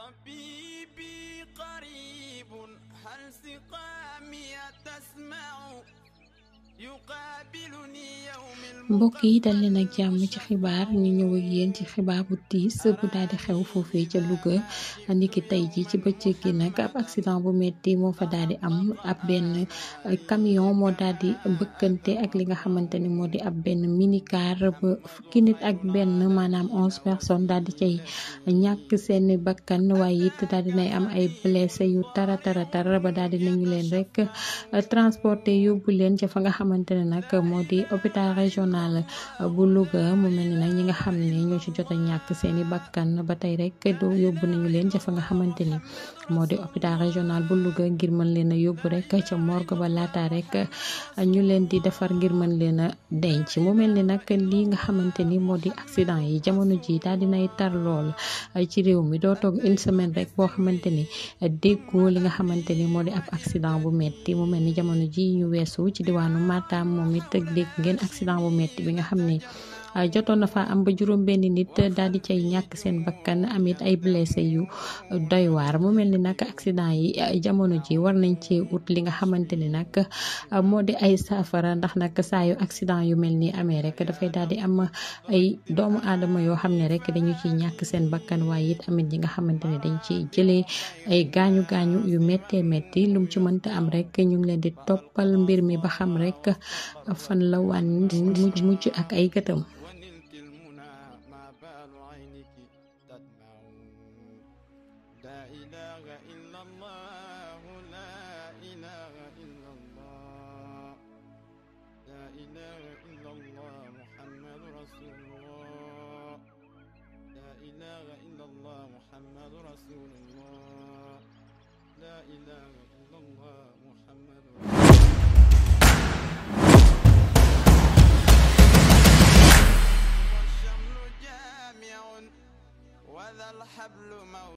طبيبي قريب هل سقامي تسمع يقابلني يوم mbokk yi dal leen ak jàmm ci xibaar ñu ñëw ak yéen ci xibaar bu tiis bu daal di xew foofee ca Louga niki tey ji ci bëccëg gi nag ab accident bu metti moo fa daal di am ab benn camion moo daal di bëkkante ak li nga xamante ni moo di ab benn minicar ba fukki nit ak benn maanaam 11 personnes daal di cay ñàkk seeni bakkan waaye it daal di nay am ay blessé yu tara ba daal di nañu leen rek transporté yóbbu leen ca fa nga xamante ne nag moo di hôpital régional bu Louga mu mel ni nag ñi nga xam ne ñoo ci jot a ñàkk seeni bakkan ba tey rek doo yóbbu nañu leen ca fa nga xamante ni moo di hôpital régional bu Louga ngir mën leen a yóbbu rek ca morgue ba laata rek ñu leen di defar ngir mën leen a denc mu mel ni nag lii nga xamante ni moo di accident yi jamono ji daal dinay tar lool ci réew mi doo toog une semaine rek boo xamante ni déggoo li nga xamante ni moo di ab accident bu metti mu mel ni jamono ji ñu weesu ci diwaanu Matam moom it dégg ngeen accident bu metti bi nga xam ne jotoon na fa am ba juróom benn nit daal di cay ñàkk seen bakkan amit ay blessé yu doy waar mu mel ni nag accident yi jamono ji war nañ ci ut li nga xamante ni nag moo di ay saafara ndax nag saa yu accident yu mel ni amee rek dafay daal di am ay doomu aadama yoo xam ne rek dañu ciy ñàkk seen bakkan waaye it amit ñi nga xamante ne dañ ci jëlee ay gaañu yu méttee métti lum ci mënta am rek ñu ngi leen di toppal mbir mi ba xam rek fan la wan mujj ak ay gëtam. لا إله إلا الله لا إله إلا الله لا إله إلا الله محمد رسول الله لا إله إلا الله محمد رسول الله لا إله إلا الله محمد رسول الله والشمل جامع وذا الحبل موت